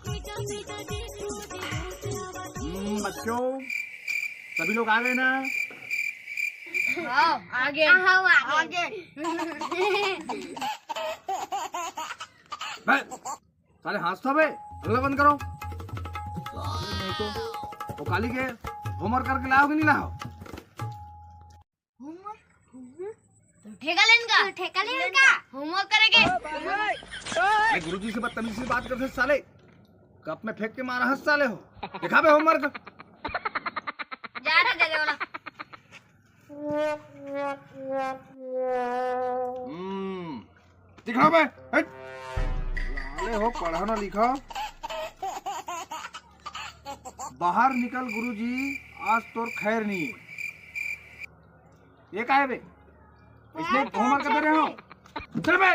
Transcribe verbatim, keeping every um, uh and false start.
हम्म, बच्चों, सभी लोग आ गए ना? हाँ, आगे। हाँ, आगे। बे, साले हंस तो बे, हल्ला बंद करो। साले नहीं तो, वो काली के होमवर्क करके लाओ कि नहीं लाओ? तो ठेका लेन का? तो ठेका लेन का? होमवर्क करेंगे। ए, गुरुजी से बदतमीजी से बात करते साले, कप में फेंक के मारा हंस साले हो। दिखा बे होमवर्क। जा रे, दे दे वाला। हम्म, दिखाओ बे। हट। साले हो, पढ़ा ना लिखा। बाहर निकल गुरुजी, आज तोर खैर नहीं है। ये का है बे? इसने होमवर्क कर दे रहे हो? चल बे।